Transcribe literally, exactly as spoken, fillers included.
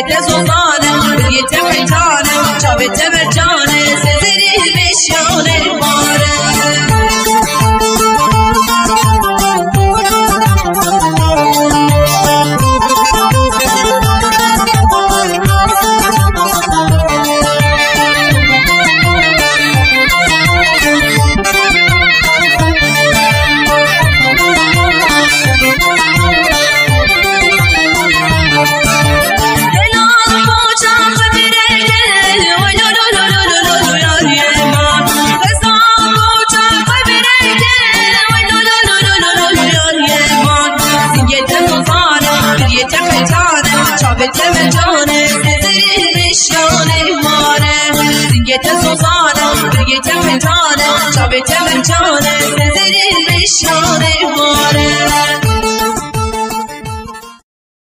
Te zozane, birgê te qetane, çavê te mercane, sezerê meşyane mare. Singê te zozane, birgê te qetane, çavê te mercane, sezerê meşyane mare. Singê te zozane, birgê te qetane, çavê te mercane,